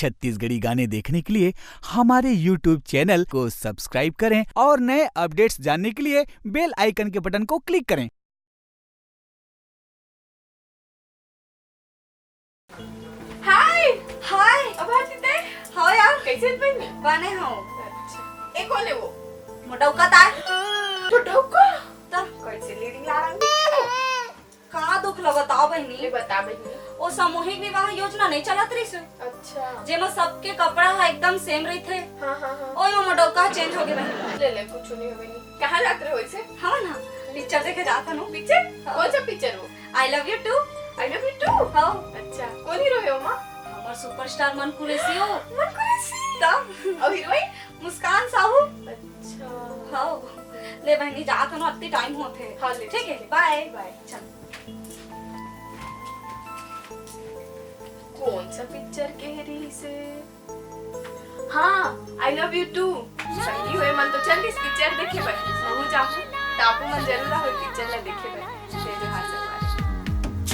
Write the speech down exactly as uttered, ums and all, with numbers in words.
छत्तीसगढ़ी गाने देखने के लिए हमारे YouTube चैनल को सब्सक्राइब करें और नए अपडेट्स जानने के लिए बेल आइकन के बटन को क्लिक करें। हाय। हाय। अब हाथ दे। हाँ यार। कैसे बनी? बने हो। अच्छा, ए कौन है वो? मोटौका ताय। तो डौका। त कैसे लीडिंग ला रहा? का दुख लगता ले बहनी? बता बहनी। ओ सामूहिक विवाह योजना नहीं चलत रही से, अच्छा। जेमा सबके कपड़ा हा एकदम सेम रही थे। हाँ हाँ हाँ। ओए वो मोटौका चेंज हो गए बहनी। ले ले, कुछ नहीं हो बहनी। कहाँ जात रहे हो इसे? हाँ ना, पिक्चर देखे जाता हूँ। पिक्चर? हाँ। कौन सा पिक्चर हो? I love you too। I love you too। हाँ। अच्छा, कौन हीरो है माँ? हमार सुपरस्टार मन कुरैशी हो। मन कुरैशी। तब और हीरोइन? मुस्कान साहू। अच्छा। हाँ। ले बहनी, जात हूँ, अति टाइम होते। हाँ, ले, ठीक है, ठीक है। बाय। बाय। चल। कौन सा पिक्चर कह रही से? हाँ, I love you too। संगी हुए मन तो चल इस पिक्चर देखे बर। महू जाहूँ, टापू मन जरूर आवे पिक्चर ला देखे बर।